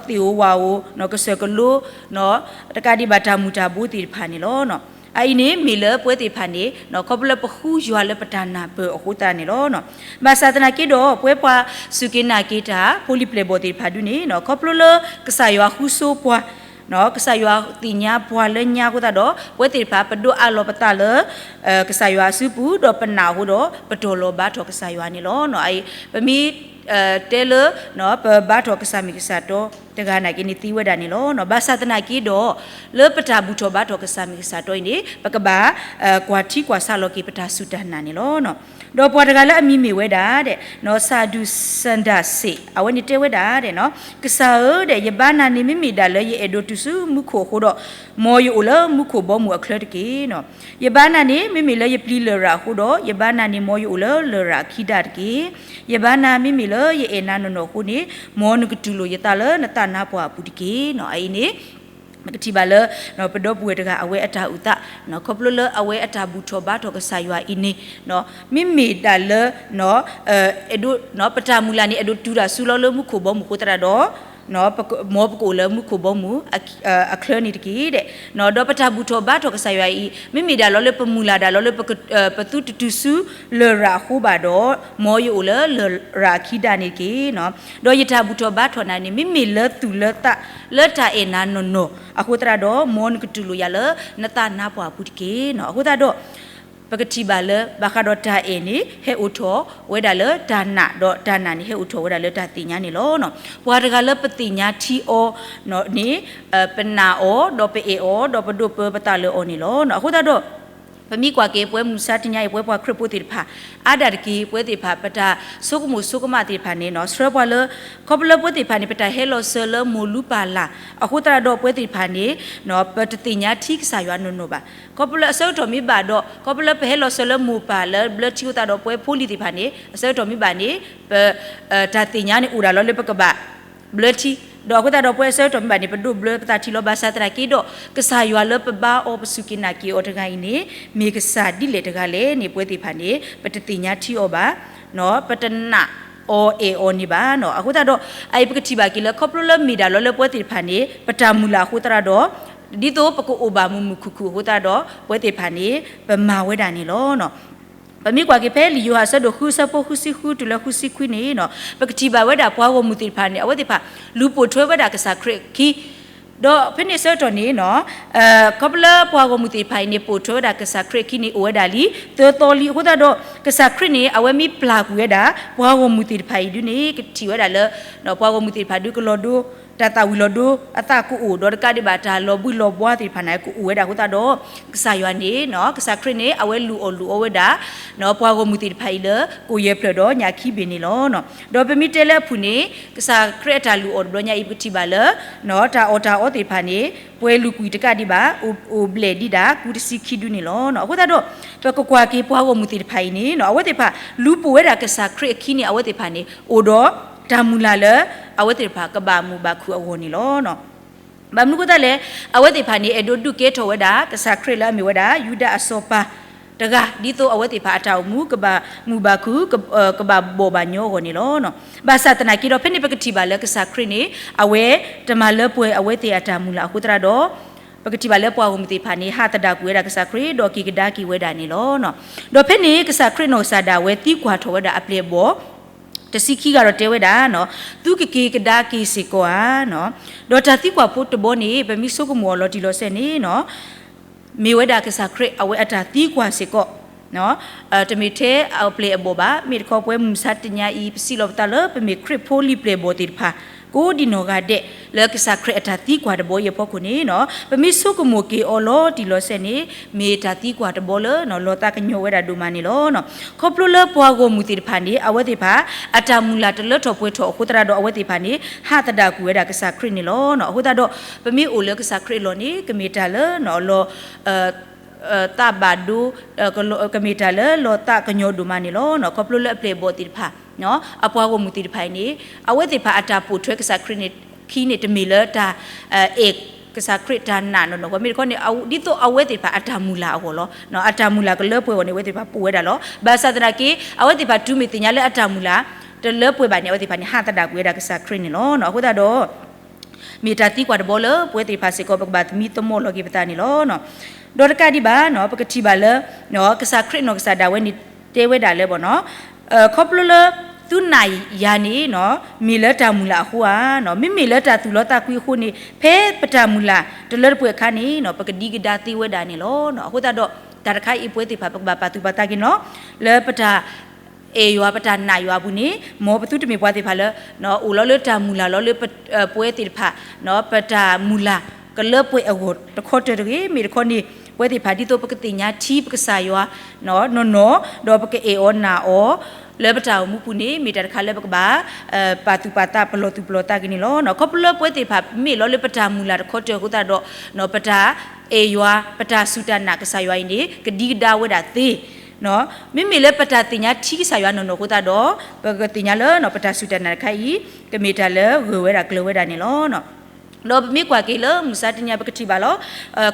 သ့ၣ်ဧိၤဝၣ်ဧိၤ ကစၢၢ်ကလိ တကးဒံးဘၣ်တၢ်မုၢ်တၢ်ဘိသ့ၣ်တဖၣ်န့ၣ်လီၤ. အအံၤန့ၣ်မ့ၢ်လၢပဝဲသ့ၣ်တဖၣ်န့ၣ် ခီဖျိလၢပဃုယွၤလၢပတၢ်နၢ်ပၢၢ်အဃိသတးန့ၣ်လီၤ. ဘၣ်ဆၣ်သနာ်က့ဒီး ပဝဲပှၤစူၢ်က့ၤနာ်က့ၤတၢ် ဖိလံၤပျဲၢ်ဘီၣ်သ့ၣ်တဖၣ်ဒုန့ၣ် ခီဖျိလၢကစၢ်ယွၤဃုဆိပှၤ ကစၢ်ယွၤသ့ၣ်ညါပှၤလၢညါအဃိသတးဒီး ပဝဲသ့ၣ်တဖၣ်ပဒိးအးလီၤပသးလၢ ကစၢ်ယွၤအစုပူၤ ဒီးပနာ်အဃိဒီး ပတီၢ်လီၤဘါထီၣ်ကစၢ်ယွၤန့ၣ်လီၤ. ပမ့ၢ်တဲလၢ ပဘါထီၣ်ကစၢ်မ့ၢ်ကစၢ်တီတဂၤနာ်က့န့ၣ်သ့ဝဲဒၣ်န့ၣ်လီၤ. ဘၣ်ဆၣ်သနာ်က့ဒီး လၢပတၢ်ဘူၣ်ထီၣ်ဘါထီၣ်ကစၢ်မ့ၢ်ကစၢ်တီအံၤန့ၣ် ပကဘၣ် ကွၢ်ထံကွၢ်ဆးလီၤက့ၤပတၢ်စူၢ်တၢ်နာ်န့ၣ်လီၤ. ဒီးပှၤတဂၤလၢအမံၤမ့ၢ်ဝဲဒၣ် စၤဒူစၤဒၤစ့း အဝဲန့ၣ်တဲဝဲဒၣ် ကစၢ်ဧၢ ယဘါနၤန့ၣ် မ့မ့ၢ်ဒၣ်လၢယအဲၣ်ဒိးတုၤဆူမူခိၣ်အဃိဒီး မ်ယအိၣ်လၢမူခိၣ်ဘီမုၢ်အချၢတက့ၢ်. ယဘါနၤန့ၣ် မ့မ့ၢ်လၢယပျံၤလရာ်အဃိဒီး ယဘါနၤန့ၣ် မ်ယအိၣ်လၢလရာ်အခံဒၣ်တက့ၢ်. ယဘါနၤ မ့မ့ၢ်လၢယအဲၣ်နၤနီၢ်နီၢ်အဃိန့ၣ် မ်နကတူၢ်လိာ်ယသးလၢနသးနါပှၢ်အပူၤတက့ၢ်. အအံၤန့ၣ် ပကထံၣ်ဘၣ်လၢ ပဒီပုၢ်ဝဲၢ်တဂၤအဝဲအတၢ်အုၣ်သး ခီဖျိလၢအဝဲအတၢ်ဘူၣ်ထီၣ်ဘါထီၣ်ကစၢ်ယွၤအံၤန့ၣ် မ့မ့ၢ်ဒၣ်လၢ အဲၣ်ဒိး ပတၢ်မုၢ်လၢ်န့ၣ် အဲၣ်ဒိးတုၤတၢ်ဆူလီၤလၢမူခိၣ်ဘီမုၢ်အဃိသတးဒီး မ်ပကအိၣ်လၢမူခိၣ်ဘီမုၢ်အချၢန့ၣ်တက့ၢ်ဒဲး, ဒီးပတၢ်ဘူၣ်ထီၣ်ဘါထီၣ်ကစၢ်ယွၤအံၤ မ့မ့ၢ်ဒၣ်လီၤလၢပမုၢ်လၢ်ဒၣ်လီၤလၢ ပသူတတုၤဆူလရာ်အဃိဘၣ်ဒီး, မ်ယအိၣ်လၢလရာ်အခံဒၣ်န့ၣ်တက့ၢ်. ဒီးယတၢ်ဘူၣ်ထီၣ်ဘါထီၣ်နၤန့ၣ် မ့မ့ၢ်လၢသူၣ်လၢသးလၢတၢ်အဲၣ်နၤနီၢ်နီၢ်အဃိသတးဒီး, မ်နကတူၢ်လိာ်ယၤလၢနသးနါပှၢ်အပူၤတက့ၢ်. အဃိသတးဒီး ပကထံၣ်ဘၣ်လၢ ဘၣ်ဃးဒီးတၢ်အဲၣ်န့ၣ် ဟဲအိၣ်ထီၣ်ဝဲဒၣ်လၢတၢ်နာ်, ဒီးတၢ်နာ်န့ၣ် ဟဲအိၣ်ထီၣ်ဝဲဒၣ်လၢတၢ်သ့ၣ်ညါန့ၣ်လီၤ. ပှၤတဂၤလၢပသ့ၣ်ညါထံအီၤန့ၣ်, ပနာ်အီၤ, ဒီးပအဲၣ်အီၤ, ဒီးပဒိးပၢပသးလၢအီၤန့ၣ်လီၤ. အဃိသတးဒီး ပမ့ၢ်ကွၢ်က့ၤ ပဝဲမုၢ်မဆါတနံၤအံၤ ပဝဲပှၤခရံာ်ဖိသ့ၣ်တဖၣ် အါဒၣ်တက့ၢ် ပဝဲသ့ၣ်တဖၣ် ပတၢ်ဆိကမိၣ်ဆိကမးသ့ၣ်တဖၣ်န့ၣ် ဆှၢပှၤလၢ ခီဖျိလၢပဝဲသ့ၣ်တဖၣ်န့ၣ် ပတၢ်ဟဲလီၤစၢၤလၢမိၢ်လူၤပၢ်လၢ်အဃိသတးဒီး ပဝဲသ့ၣ်တဖၣ်န့ၣ် ပတသ့ၣ်ညါထံကစၢ်ယွၤနီၢ်နီၢ်ဘၣ်. ခီဖျိလၢအဆၢကတီၢ်မ့ၢ်ဘၣ်ဒီး ခီဖျိလၢပဟဲလီၤစၢၤလၢမိၢ်ပၢ်လၢဘျၢထံအဃိသတးဒီး ပဝဲဖိလံၤသ့ၣ်တဖၣ်န့ၣ် အဆၢကတီၢ်မ့ၢ်ဘၣ်န့ၣ် ပ တၢ်သ့ၣ်ညါန့ၣ်အိၣ်ဒၣ်လီၤလၢပကဘၣ် ဘျၢထံ, ဒီးအဃိသတးဒီး ပဝဲအဆၢကတီၢ်မ့ၢ်ဘၣ်န့ၣ် ပဒိးဘျၢပသးထံလီၤ. ဘၣ်ဆၣ်သနာ်က့ဒီး ကစၢ်ယွၤလၢပဘါအီၤ ပစူၢ်က့ၤနာ်က့ၤအီၤတဂၤအံၤန့ၣ် မ့ၢ်ကစၢ်ဒ်လဲၣ်တဂၤလဲၣ်န့ၣ် ပဝဲသ့ၣ်တဖၣ်န့ၣ် ပတသ့ၣ်ညါထံအီၤဘၣ်, ပတနာ်အီၤအဲၣ်အီၤန့ၣ်ဘၣ်. အဃိသတးဒီး အအံၤပကထံၣ်ဘၣ်က့ၤလၢ ခီဖျိလၢမ့ၢ်ဒၣ်လီၤလၢပဝဲသ့ၣ်တဖၣ်န့ၣ် ပတၢ်မုၢ်လၢ်အဃိသတးဒီး ဒ်သိးပကအိၣ်ဘၣ်မုာ်မုာ်ခုၣ်ခုၣ်အဃိသတးဒီး ပဝဲသ့ၣ်တဖၣ်န့ၣ် ပမၤဝဲဒၣ်န့ၣ်လီၤ. ပမ့ၢ်ကွၢ်က့ၤဖဲလံာ်ယိၤဟၣ်အဆၢဒိၣ်ဃုအဆၢဖိဃုဆံဃုတုၤလၢဃုဆံခွံန့ၣ် ပကထံၣ်ဘၣ်ဝဲဒၣ်ပှၤဂီၢ်မုၢ်သ့ၣ်တဖၣ်န့ၣ် အဝဲသ့ၣ်တဖၣ် လူၤပိာ်ထွဲဝဲဒၣ်ကစၢ်ခရံာ်အခံ, ဒီးဖဲန့ၣ်အဆၢကတီၢ်န့ၣ် ခီဖျိလၢပှၤဂီၢ်မုၢ်သ့ၣ်တဖၣ်အံၤန့ၣ် ပိာ်ထွဲဝဲဒၣ်ကစၢ်ခရံာ်အခံန့ၣ် အိၣ်ဝဲဒၣ်လံ သၢသီလံအဃိသတးဒီး ကစၢ်ခရံာ်န့ၣ် အဝဲမ့ၢ်ပျၢ်ကွံာ်ဝဲဒၣ် ပှၤဂီၢ်မုၢ်သ့ၣ်တဖၣ်အံၤဒုန့ၣ် ကထံၣ်ဝဲဒၣ်လၢ ပှၤဂီၢ်မုၢ်သ့ၣ်တဖၣ်ဒုကလီၤဒိ တၢ်သၣ်ဝံၤလီၤဒိအသးကအိၣ် ဒီးတကးဒံးဘၣ်တၢ်လီၤဘှံးလီၤဘှါသ့ၣ်တဖၣ်န့ၣ် ကအိၣ်ဝဲဒၣ်အဃိသတးဒီး ကစၢ်ယွၤန့ၣ် ကစၢ်ခရံာ်န့ၣ် အဝဲလူၤအီၣ်လူၤအီဝဲဒၣ် ပှၤဂီၢ်မုၢ်သ့ၣ်တဖၣ်အံၤလၢ ကိၣ်ယဲၢ်ဖျၢၣ်ဒီးညၣ်ခံဘ့ၣ်န့ၣ်လီၤ. ဒီးပမ့ၢ်တဲလၢအဖုၣ်န့ၣ် ကစၢ်ခရံာ်အတၢ်လူၤအီၣ်တဘျီညါအံၤ ပကထံၣ်ဘၣ်လၢ တၢ်အီၣ်တၢ်အီသ့ၣ်တဖၣ်န့ၣ် ပှဲၤလုာ်ကွံာ်တကးဒံးဘၣ် အိၣ်ဘျဲၣ်ဒံးဒၣ် ကူတဆံခံဒုန့ၣ်လီၤ. အဃိသတးဒီး ပကကွၢ်က့ၤပှၤဂီၢ်မုၢ်သ့ၣ်တဖၣ်အံၤန့ၣ် အဝဲသ့ၣ်တဖၣ် လူၤပိာ်ဝဲဒၣ်ကစၢ်ခရံာ်အခံန့ၣ် အဝဲသ့ၣ်တဖၣ်န့ၣ် အိၣ်ဒီးတၢ်မုၢ်လၢ်လၢ အဝဲသ့ၣ်တဖၣ်ကဘၣ်မုာ်ဘၣ်ခုၣ်အဂီၢ်န့ၣ်လီၤ. ဘၣ်မနုၤအဃိသတးလဲၣ်, အဝဲသ့ၣ်တဖၣ်န့ၣ် အဲၣ်ဒိးဒုးကဲထီၣ်ဝဲဒၣ် ကစၢ်ခရံာ်လၢအမ့ၢ်ဝဲဒၣ် ယူဒၤအစီၤပၤတဂၤ ဒ်သိးအဝဲသ့ၣ်တဖၣ်အတၢ်အိၣ်မူ ကဘၣ်မုာ်ဘၣ်ခုၣ် ကဘၣ်ဘီၣ်ဘၣ်ညီအဂီၢ်န့ၣ်လီၤ. ဘၣ်ဆၣ်သနာ်က့ဒီး ဖဲန့ၣ်ပကထံၣ်ဘၣ်လၢကစၢ်ခရံာ်န့ၣ် အဝဲတမၤလၢပှဲၤအဝဲသ့ၣ်အတၢ်မုၢ်လၢ်အဃိသတးဒီး ပကထံၣ်ဘၣ်လၢပှၤဂီၢ်မုၢ်သ့ၣ်တဖၣ်န့ၣ် ဟးသဒၣ်ကွံာ်ဝဲဒၣ်ကစၢ်ခရံာ် ဒီးက့ၤကဒါက့ၤဝဲဒၣ်န့ၣ်လီၤ. ဒီးဖဲန့ၣ် ကစၢ်ခရံာ်နီၢ်ကစၢ်ဒၣ်ဝဲသံကွၢ်ထီၣ်ဝဲဒၣ်အပျဲၢ်အဘီၣ် တဆံခံဂၤဒီးတဲဝဲဒၣ်, သုကက့ၤကဒါက့ၤစ့ၢ်ကီးဧါ. ဒီးတၢ်သံကွၢ်ဖိတဘီန့ၣ် ပမ့ၢ်ဆိကမိၣ်အီၤလီၤတံၢ်လီၤဆဲးန့ၣ် မ့ၢ်ဝဲဒၣ်ကစၢ်ခရံာ်အဝဲအတၢ်သံကွၢ်စ့ၢ်ကီး, တမ့ၢ်ထဲအပျဲၢ်အဘီၣ်ဘၣ်. မ့ၢ်တခီပဝဲမုၢ်မဆါတနံၤအံၤ ပစံးလီၤပသးလၢပမ့ၢ်ခရံာ်ဖိလံၤပျဲၢ်အဘီၣ်သ့ၣ်တဖၣ် ကိးဒံနီၢ်ဂၤဒဲး လၢကစၢ်ခရံာ်အတၢ်သံကွၢ်တဘီအံၤအဖီခိၣ်န့ၣ် ပမ့ၢ်ဆိကမိၣ်က့ၤအီၤလီၤတံၢ်လီၤဆဲးန့ၣ် မ့ၢ်တၢ်သံကွၢ်တဘီလၢ လီၤသးကညီၤဝဲဒၣ်ဒိၣ်မးန့ၣ်လီၤ. ခီဖျိလၢပှၤဂီၢ်မုၢ်သ့ၣ်တဖၣ်န့ၣ် အဝဲသ့ၣ်တဖၣ် အတၢ်မုၢ်လၢ်တလၢထီၣ်ပှဲၤထီၣ်အဃိသတးဒီး အဝဲသ့ၣ်တဖၣ်န့ၣ် ဟးသဒၣ်ကွံာ်ဝဲဒၣ်ကစၢ်ခရံာ်န့ၣ်လီၤ. အဃိသတးဒီး ပမ့ၢ်အိၣ်လၢကစၢ်ခရံာ်အလီၢ်န့ၣ် ကမ့ၢ်တၢ်လၢ လီၤ သးဘၣ်ဒိ ကမ့ၢ်တၢ်လၢလီၤသးကညီၤဒိၣ်မးန့ၣ်လီၤ. ခီဖျိလၢအပျဲၢ်အဘီၣ်သ့ၣ်တဖၣ် အပှၤဂီၢ်မုၢ်သ့ၣ်တဖၣ်အံၤန့ၣ် အဝဲသ့ၣ်တဖၣ်အတၢ်ပိာ်ထွဲကစၢ်ခရံာ်န့ၣ် ခံန့ၣ်တမ့ၢ်လၢတၢ် အဲၣ်ကစၢ်ခရံာ်တၢ်နာ်နီၢ်နီၢ်အဂီၢ် မ့ၢ်တခီန့ၣ် ဒ်သိးအဝဲသ့ၣ်တဖၣ်အတၢ်မုၢ်လၢ်အဂီၢ်လီၤ. အတၢ်မုၢ်လၢ်ကလၢပှဲၤအဂီၢ်န့ၣ် အဝဲသ့ၣ်တဖၣ်ပိာ်ဝဲဒၣ်လီၤ. ဘၣ်ဆၣ်သနာ်က့ အဝဲသ့ၣ်တဖၣ်တုၤမ့ၢ်သ့ၣ်ညါလၢအတၢ်မုၢ်လၢ် တလၢပှဲၤဘၣ်န့ၣ် အဝဲသ့ၣ်တဖၣ်န့ၣ် ဟးသဒၣ်ကွံာ်ဝဲဒၣ်ကစၢ်ခရံာ်န့ၣ်လီၤ. အဃိသတးဒီး မ့ၢ်တၢ်သံကွၢ်တဘီလၢ ပဝဲသ့ၣ်တဖၣ်စ့ၢ်ကီး ပကဘၣ်သမံသမိးလီၤက့ၤပသးန့ၣ်လီၤ. ဒီးတကးဒံးဘၣ် ပကထံၣ်ဘၣ်လၢ ကစၢ်ခရံာ်နီၢ်ကစၢ်ဒၣ်ဝဲန့ၣ် တဲဝဲဒၣ်လၢ ခီဖျိလၢ သုနာ်ယၤန့ၣ် မ့ၢ်လၢတၢ်မုၢ်လၢ်အဃိဧါ. မ့မ့ၢ်လၢတၢ်သူၣ်လီသးကွံအဃိန့ၣ် ဖဲပတၢ်မုၢ်လၢ်တလၢတပှဲၤအခါန့ၣ် ပကဒံကဒါသ့ဝဲဒၣ်န့ၣ်လီၤ. အဃိသတးဒီး တၢ်တခါအံၤပဝဲသ့ၣ်တဖၣ် ပကဘၣ်ပာ်သူၣ်ပာ်သးက့ၤန့ၣ်လီၤ. လၢပတၢ် အဲၣ်ယွၤ ပတၢ်နာ်ယွၤအပူၤန့ၣ် မ်ပသုတမ့ၢ်ပှၤသ့ၣ်တဖၣ်လၢ အိၣ်လီၤလၢတၢ်မုၢ်လၢ်လီၤလၢ ပဝဲသ့ၣ်တဖၣ် ပတၢ်မုၢ်လၢ်ကလၢပှဲၤအဂီၢ်တခီတၢၢ်တဂ့ၤ. မ့ၢ်တခီန့ၣ် ပဝဲသ့ၣ်တဖၣ်ဒ်သိးပကသ့ၣ်ညါထံပကစၢ်ယွၤ နီၢ်နီၢ် ဒီးပကအဲၣ်အီၤနာ်အီၤ လၢပတၢ်အိၣ်မူပူၤန့ၣ် မ့ၢ်တၢ်တခါလၢပကဘၣ် ပာ်သူၣ်ပာ်သး ပလီၢ်သူၣ်ပလီၢ်သးက့ၤန့ၣ်လီၤ. ခီဖျိလၢပဝဲသ့ၣ်တဖၣ် မ့ၢ်လီၤလၢပတၢ်မုၢ်လၢ်တခီတၢၢ်အဃိသတးဒီး ပတၢ်အဲၣ်ယွၤ ပတၢ်စူၢ်တၢ်နာ်ကစၢ်ယွၤအံၤန့ၣ် ကဒံကဒါဝဲဒၣ်သ့ မ့မ့ၢ်လၢပတၢ်သ့ၣ်ညါထံကစၢ်ယွၤနီၢ်နီၢ်အဃိသတးဒီး ပကသ့ၣ်ညါလၢ ပတၢ်စူၢ်တၢ်နာ်တခါအံၤ ကမ့ၢ်တၢ်လၢဂၢၢ်ဝဲဒၣ်ကျၢၤဝဲဒၣ်န့ၣ်လီၤ. ဒီးပမ့ၢ်ကွၢ်က့ၤလၢမုၢ်မဆါတနံၤ ပကထံၣ်ဘၣ်လီၤ.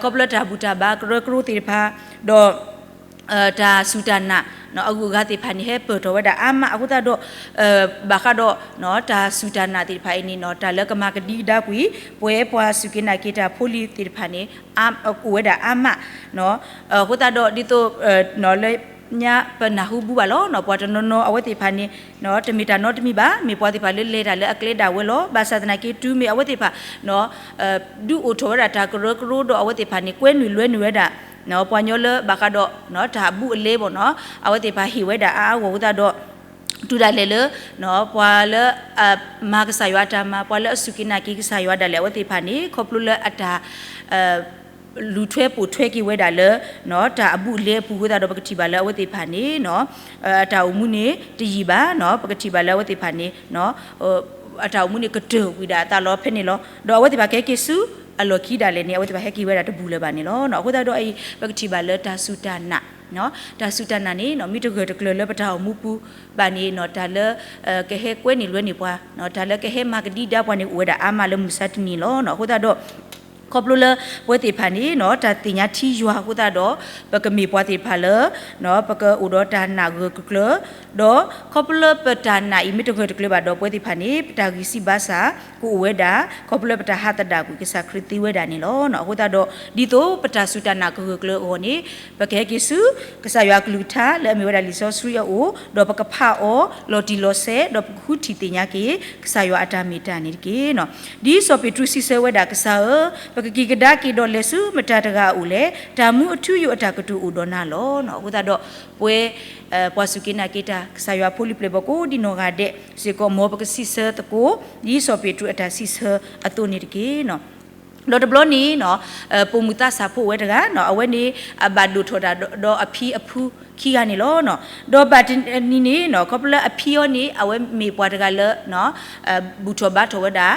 ခီဖျိတၢ်ဘူၣ်တၢ်ဘါကရၢကရိသ့ၣ်တဖၣ် ဒီး တၢ်စူၢ်တၢ်နာ် အဂုၤအဂၤသ့ၣ်တဖၣ်န့ၣ် ဟဲပၢၢ်ထီၣ်ဝဲဒၣ်အါမးအဃိသတးဒီး ဘၣ်ဃးဒီး တၢ်စူၢ်တၢ်နာ်သ့ၣ်တဖၣ်အံၤန့ၣ် တၢ်လၢကမၤကဒံကဒါကွံာ် ပဝဲပှၤစူၢ်က့ၤနာ်က့ၤတၢ်ဖိလံၤသ့ၣ်တဖၣ်န့ၣ် အိၣ်ဝဲဒၣ်အါမး, အဃိသတးဒီးဒ်သိး လၢညါပနၢ်ဟူဘူးဘၣ်လီၤ. ပှၤတနီၤနီၤအဝဲသ့ၣ်တဖၣ်န့ၣ် တမ့ၢ်တၢ်နီတမံၤဘၣ်, မ့ၢ်ပှၤသ့ၣ်တဖၣ်လၢလဲၤတၢ်လၢအကျဲဒၣ်ဝဲလီၤ. ဘၣ်ဆၣ်သနာ်က့ တုၤမ့ၢ်အဝဲသ့ၣ်တဖၣ် ဒုးအိၣ်ထီၣ်ဝဲဒၣ်တၢ်ကရၢကရိဒီးအဝဲသ့ၣ်တဖၣ်န့ၣ် ကွဲနုာ်လွဲနုာ်ဝဲဒၣ် ပှၤကညီလၢဘၣ်ဃးဒီး တၢ်အဘူးအလဲဘၣ်နီၤ, အဝဲသ့ၣ်တဖၣ်ဟ့ၣ်ဝဲဒၣ်အါအါဂီၢ်ဂီၢ်အဃိသတးဒီး တုၤဒၣ်လဲာ်လၢ ပှၤလၢ မၤကစၢ်ယွၤအတၢ်မၤ ပှၤလၢအစူၢ်က့ၤနာ်က့ၤကစၢ်ယွၤဒၣ်လဲာ်အဝဲသ့ၣ်တဖၣ်န့ၣ် ခီဖျိလၢအတၢ် လူၤထွဲပိာ်ထွဲက့ၤဝဲဒၣ်လၢ တၢ်အဘူးအလဲအပူၤအဃိသတးဒီး ပကထံၣ်ဘၣ်လၢအဝဲသ့ၣ်တဖၣ်န့ၣ် အတၢ်အိၣ်မူန့ၣ်တယံာ်ဘၣ်နီၤ, ပကထံၣ်ဘၣ်လၢအဝဲသ့ၣ်တဖၣ်န့ၣ် အတၢ်အိၣ်မူန့ၣ်ကတၢၢ်ကွံာ်ဒၣ်အသးလီၤဖဲန့ၣ်လီၤ. ဒီးအဝဲသ့ၣ်တဖၣ်ကဟဲက့ၤဆူအလီၢ်ခံဒၣ်လဲာ်န့ၣ် အဝဲသ့ၣ်တဖၣ်ဟဲက့ၤဝဲဒၣ်တဘူၣ်လၢၤဘၣ်န့ၣ်လီၤ. အဃိသတးဒီးအံၤ ပကထံၣ်ဘၣ်လၢတၢ်စူၢ်တၢ်နာ် တၢ်စူၢ်တၢ်နာ်န့ၣ် မ့ၢ်တဂၢၢ်တကျၢၤလၢပတၢ်အိၣ်မူပူၤဘၣ်န့ၣ် တၢ်လၢ ကဟဲကွဲနုာ်လွဲနုာ်ပှၤ တၢ်လၢကဟဲမၤကဒံကဒါပှၤန့ၣ် အိၣ်ဝဲဒၣ်အါမးလၢမုၢ်မဆါတနံၤလီၤ. အဃိသတးဒီး ခီဖျိလၢပဝဲသ့ၣ်တဖၣ်န့ၣ် တၢ်သ့ၣ်ညါထံယွၤအဃိသတးဒီး ပကမ့ၢ်ပှၤသ့ၣ်တဖၣ်လၢ ပကအိၣ်ဒီးတၢ်နာ်ဂၢၢ်ကကျၢၤ ဒီးခီဖျိလၢပတၢ်နာ်အံၤမ့ၢ်တဂၢၢ်တကျၢၤဘၣ်ဒီး ပဝဲသ့ၣ်တဖၣ်န့ၣ် ပတၢ်ဂံၢ်စၢ်ဘါစၢ် ကအိၣ်ဝဲဒၣ် ခီဖျိလၢပတၢ်ဟးသဒၣ်ကွံာ်ကစၢ်ခရံာ်သ့ဝဲဒၣ်န့ၣ်လီၤ. အဃိသတးဒီး ဒ်သိးပတၢ်စူၢ်တၢ်နာ်ကဂၢၢ်ကျၢၤအဂီၢ်န့ၣ် ပကဟဲက့ၤဆူ ကစၢ်ယွၤအကလုၢ်ကထါလၢအမ့ၢ်ဝဲဒၣ်လံာ်စီဆှံအအိၣ် ဒီးပကဖးအီၤလီၤတံၢ်လီၤဆဲး ဒီးပကဃုထံၣ်သ့ၣ်ညါက့ၤ ကစၢ်ယွၤအတၢ်မ့ၢ်တၢ်န့ၣ်တက့ၢ်. ဒ်စီၤပ့းတရူးစံးဆၢဝဲဒၣ် ကစၢ်ဧၢ, ပကက့ၤကဒါက့ၤဒီးလဲၤဆူမတၤတဂၤအအိၣ်လဲၣ်. တၢ်မူအထူအယိာ်အတၢ်ကတိၤအိၣ်ဒီးနၤလီၤ. အဃိသတးဒီး ပဝဲ ပှၤစူၢ်က့ၤနာ်က့ၤတၢ် ကစၢ်ယွၤဖိလံၤပျဲၢ်ဘီၣ်ကိးဒံနီၢ်ဂၤဒဲးစ့ၢ်ကီး မ်ပကစံးဆၢသကိး ဒ်စီၤပ့းတရူးအတၢ်စံးဆၢအသိးန့ၣ်တက့ၢ်. ဒီးတဘျီန့ၣ် ပိာ်မုၣ်သးစၢ်ဖိအိၣ်ဝဲတဂၤ အဝဲန့ၣ် အဘၣ်ဒိၣ်ထီၣ်တၢ်ဒီးအဖံအဖုခံဂၤန့ၣ်လီၤ. ဒီးဘၣ်တနံၤန့ၣ် ခီဖျိလၢအဖံအံၤန့ၣ် အဝဲမ့ၢ်ပှၤတဂၤလၢ ဘူၣ်ထီၣ်ဘါထီၣ်ဝဲဒၣ်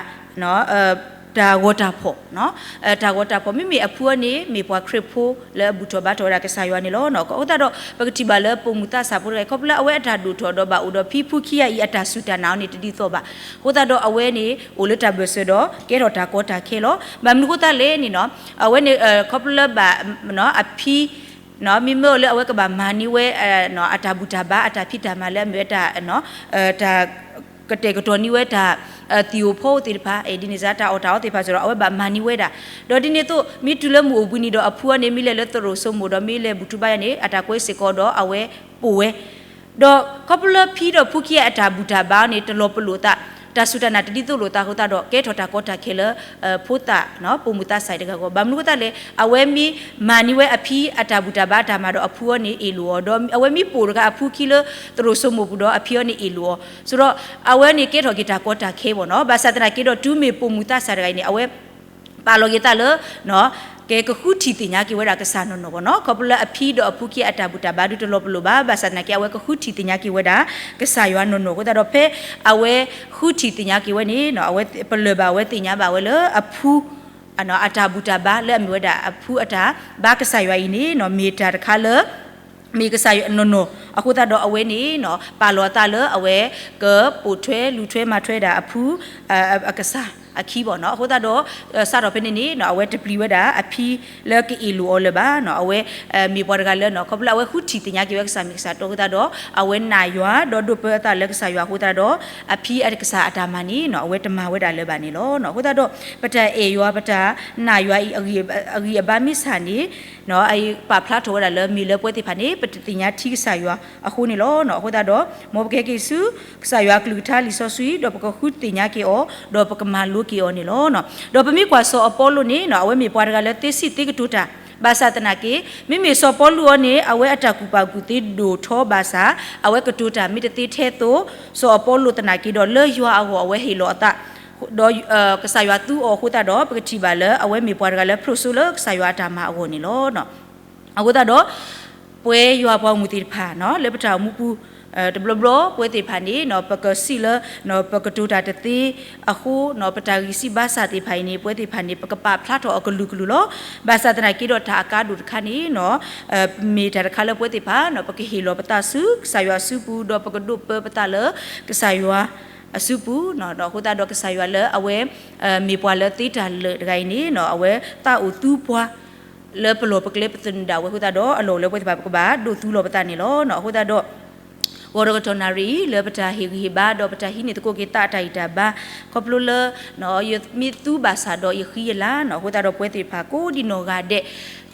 တၢ်ဂီၤတၢ်ဖီၣ်, တၢ်ဂီၤတၢ်ဖီၣ် မ့မ့ၢ်အဖုအံၤန့ၣ် မ့ၢ်ပှၤခရံာ်ဖိလၢအဘူၣ်ထီၣ်ဘါထီၣ်ဝဲဒၣ်ကစၢ်ယွၤန့ၣ်လီၤ. အဃိသတးဒီး ပကထံၣ်ဘၣ်လၢပိာ်မုၣ်သးစၢ်ဖိတဂၤအံၤ ခီဖျိလၢအဝဲအတၢ်ဒိၣ်ထီၣ်ဒီးဘၣ်အိၣ်ဒီးဖံဖုခံဂၤအံၤအတၢ်စူၢ်တၢ်နာ်အီၤန့ၣ်တဒ်သိးဘၣ်. အဃိသတးဒီးအဝဲန့ၣ် အိၣ်လၢတၢ်ဘၢၣ်စၢၤဒီး ကဲထီၣ်တၢ်ကီတၢ်ခဲလီၤ. ဘၣ်မနုၤအဃိသတးလဲၣ်န့ၣ် အဝဲန့ၣ် ခီဖျိလၢဘၣ် အဖံ မ့မ့ၢ်လၢအဝဲကဘၣ်မၤန့ၢ်ဝဲ အတၢ်ဘူၣ်တၢ်ဘါ အတၢ်ဖံးတၢ်မၤလၢအမ့ၢ်ဝဲတၢ် တၢ်ကတဲာ်ကတီၤန့ၢ်ဝဲတၢ် သံၣ်ဧိၤဖီဧိၤသ့ၣ်တဖၣ် ဒ်န့ၣ်စ့ၢ် တၢ်အီၣ်တၢ်အီသ့ၣ်တဖၣ်စ့ၢ်ဒီး အဝဲဘၣ်မၤန့ၢ်ဝဲဒၣ်. ဒီးဒ်န့ၣ်အသိး မ့ၢ်တုၤလၢမုၢ်အိၣ်ဘှံးနံၤဒီးအဖုအံၤန့ၣ် မ့ၢ်လဲၤလၢသရိာ်စိမိၢ်ဒီး မ့ၢ်လဲၤဘူၣ်ထီၣ်ဘါယွၤန့ၣ် အတၢ်ကွဲစ့ၢ်ကီးဒီးအဝဲပိာ်ဝဲ ဒီးခီဖျိလၢဖံဒီးဖုခံဂၤအတၢ်ဘူၣ်တၢ်ဘါန့ၣ် တလီၤပလိာ်သး, တၢ်စူၢ်တၢ်နာ်တဒ်သိးလိာ်သးအဃိသတးဒီး ကဲထီၣ်တၢ်ကီတၢ်ခဲလၢ ဖိသၣ် ပိာ်မုၣ်သးစၢ်တဂၤအဂီၢ်. ဘၣ်မနုၤအဃိသတးလဲၣ်, အဝဲမ့ၢ်မၤန့ၢ်ဝဲအဖံအတၢ်ဘူၣ်တၢ်ဘါအတၢ်မၤဒီးအဖုအံၤန့ၣ်အ့ၣ်လိာ်အီၤ, ဒီးအဝဲမ့ၢ်ပိာ်တဂၤအဖုခံလၢသရိာ်စိမိၢ်ပူၤဒီးအဖံအံၤန့ၣ်အ့ၣ်လိာ်အီၤ. ဆိုတော့ အဝဲန့ၣ်ကဲထီၣ်က့ၤတၢ်ကီတၢ်ခဲဘၣ်နီၤ. ဘၣ်ဆၣ်သနာ်က့ဒီး တုၤမ့ၢ်ပိာ်မုၣ်သးစၢ်တဂၤအံၤန့ၣ် အဝဲ ပာ်လီၤက့ၤသးလၢ ကဲကဃုထံၣ်သ့ၣ်ညါက့ၤဝဲဒၣ်ကစၢ်နီၢ်နီၢ်ဘၣ်နီၤ. ခီဖျိလၢအဖံဒီးအဖုခံအတၢ်ဘူၣ်တၢ်ဘါဒုးတလီၤပလိာ်ဘၣ်, ဘၣ်ဆၣ်သနာ်က့ အဝဲကဃုထံၣ်သ့ၣ်ညါက့ၤဝဲဒၣ် ကစၢ်ယွၤနီၢ်နီၢ်အဃိသတးဒီး ဖဲအဝဲဃုထံၣ်သ့ၣ်ညါက့ၤဝဲန့ၣ် အဝဲပလၢၢ်ဘၣ်ဝဲသ့ၣ်ညါဘၣ်ဝဲလၢအဖု အတၢ်ဘူၣ်တၢ်ဘါလၢအမ့ၢ်ဝဲဒၣ်အဖုအတၢ်ဘါကစၢ်ယွၤအံၤန့ၣ် မ့ၢ်တၢ်တခါလၢ မ့ၢ်ကစၢ်ယွၤနီၢ်နီၢ်အဃိသတးဒီး အဝဲန့ၣ် ပာ်လီၤအသးလၢအဝဲကပိာ်ထွဲလူၤထွဲမၤထွဲဒၣ်အဖု အကစၢ်အခံဘၣ်နီၤ. အဃိသတးဒီး စးထီၣ်ဖဲန့ၣ်န့ၣ် အဝဲတပျံၤဝဲဒၣ်အဖံလၢကအ့ၣ်လိာ်အီၤလၢၤဘၣ်နီၤ. အဝဲမ့ၢ်ပှၤတဂၤလၢ ခီဖျိလၢအဝဲဃုထံၣ်သ့ၣ်ညါက့ၤဝဲကစၢ်မ့ၢ်ကစၢ်တီအဃိသတးဒီး အဝဲနာ်ယွၤ ဒီးဒိးပၢအသးလၢကစၢ်ယွၤအဃိသတးဒီး အဖံအကစၢ်အတၢ်မၤန့ၣ် အဝဲတမၤဝဲဒၣ်လၢၤဘၣ်န့ၣ်လီၤ. အဃိသတးဒီး ပတၢ်အဲၣ်ယွၤ ပတၢ်နာ်ယွၤအံၤ အဂံၢ်အဘါမ့ၢ်ဆၣ်န့ၣ် အံၤပာ်ဖျါထီၣ်ဝဲဒၣ်လၢ မ့ၢ်လၢပဝဲသ့ၣ်တဖၣ်န့ၣ် ပတသ့ၣ်ညါထံကစၢ်ယွၤအဃိန့ၣ်လီၤ. အဃိသတးဒီး မ်ပကဟဲက့ၤဆူ ကစၢ်ယွၤအကလုၢ်ကထါလံာ်စီဆှံ ဒီးပကဃုသ့ၣ်ညါက့ၤအီၤ ဒီးပကမၤလိက့ၤအီၤန့ၣ်လီၤ. ဒီးပမ့ၢ်ကွၢ်စီၤအပီလိန့ၣ် အဝဲမ့ၢ်ပှၤတဂၤလၢသ့စံၣ်သ့ကတိၤတၢ် ဘၣ်ဆၣ်သနာ်က့ မ့မ့ၢ်စီၤပီလူးအံၤန့ၣ် အဝဲအတၢ်ကူၣ်ဘၣ်ကူၣ်သ့ဒိၣ်ထီဘၣ်ဆၣ် အဝဲကတိၤတၢ်မ့ၢ်တသ့ထဲသိး စီၤအပီလိသနာ်က့ဒီး လၢယွၤအဂီၢ်အဝဲဟ့ၣ်လီၤအသး ဒီးကစၢ်ယွၤသူအီၤအဃိသတးဒီး ပကထံၣ်ဘၣ်လၢအဝဲမ့ၢ်ပှၤတဂၤလၢဖျိးစိလၢကစၢ်ယွၤအတၢ်မၤအဂီၢ်န့ၣ်လီၤ. အဃိသတးဒီး ပဝဲယွၤပှၤဂီၢ်မုၢ်သ့ၣ်တဖၣ် လၢပတၢ်အိၣ်မူပူၤ တဘျီဘျီ ပဝဲသ့ၣ်တဖၣ်န့ၣ် ပကစံးလၢ ပကတိၤတၢ်တသ့အဃိ ပတၢ်ဂံၢ်စၢ်ဘါစၢ်သ့ၣ်တဖၣ်အံၤန့ၣ် ပဝဲသ့ၣ်တဖၣ်န့ၣ် ပကပာ်ဖျါထီၣ်အီၤကလုာ်ကလုာ်လီၤ. ဘၣ်ဆၣ်သနာ်က့ဒီး တၢ်အကါဒိၣ်တခါန့ၣ် မ့ၢ်တၢ်တခါလၢပဝဲသ့ၣ်တဖၣ် ပကဟ့ၣ်လီၤပသးဆူကစၢ်ယွၤအစုပူၤ ဒီးပကဒိးပၢပသးလၢကစၢ်ယွၤအစုပူၤ အဃိသတးဒီးကစၢ်ယွၤလၢအဝဲ မ့ၢ်ပှၤလၢသ့တၢ်လၢာ်တဂၤအံၤန့ၣ် အဝဲသးအိၣ်သူပှၤ လၢပလီၢ်ပကျဲပသနူဒၣ်ဝဲအဃိသတးဒီး အလီၢ်အိၣ်လၢပှၤသ့ၣ်တဖၣ်ပကဘၣ်ဒိးသူလီၤပသးန့ၣ်လီၤ. အဃိသတးဒီး ဂီၤတကတီၢ်နၣ်ရံၣ်အံၤ လၢပတၢ်ဟ့ၣ်ဂံၢ်ဟ့ၣ်ဘါ ဒီးပတၢ်ဟံးန့ၢ်သကိးက့ၤသးအတၢ်ဂံၢ်တၢ်ဘါ ခီဖျိလၢ ယမ့ၢ်သူဘၣ်ဆၣ်ဒီးယဃံယလၤန့ၣ် အဃိသတးဒီးပဝဲသ့ၣ်တဖၣ်ကိးဒံနီၢ်ဂၤဒဲး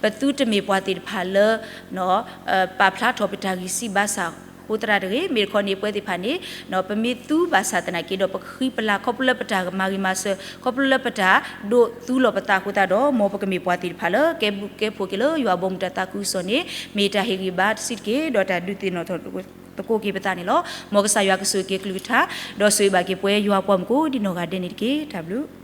ပသုတမ့ၢ်ပှၤသ့ၣ်တဖၣ်လၢ ပာ်ဖျါထီၣ်ပတၢ်ဂံၢ်စၢ်ဘါစၢ်အဃိသတးတဂ့ၤ. မ့ၢ်တခီန့ၣ် ပဝဲသ့ၣ်တဖၣ်န့ၣ် ပမ့ၢ်သူဘၣ်ဆၣ်သနာ်က့ဒီး ပဃံပလၤခီဖျိလၢပတၢ်မၤဂ့ၤမၤစၢၤ ခီဖျိလၢပတၢ်ဒိးသူလီၤပသးအဃိသတးဒီး မ်ပကမ့ၢ်ပှၤသ့ၣ်တဖၣ်လၢကဲဘျုးကဲဖှိၣ်က့ၤလၢယွၤဘီမုၢ်တၢ်သးခုကစီၣ်န့ၣ် မ့ၢ်တၢ်ဟ့ၣ်ဂံၢ်ဘါတဆံးတက့ၢ် ဒီးတၢ်ဒုးသ့ၣ်နီၣ်ထီၣ်သကိးက့ၤပသးန့ၣ်လီၤ. မ်ကစၢ်ယွၤကဆိၣ်ဂ့ၤက့ၤအကလုၢ်ကထါ ဒီးဆိၣ်ဂ့ၤဘၣ်က့ၤပဝဲယွၤပှၤမုၣ်ကိးဒံနီၢ်ဂၤဒဲးန့ၣ်တက့ၢ်. တၢ်ဘျုး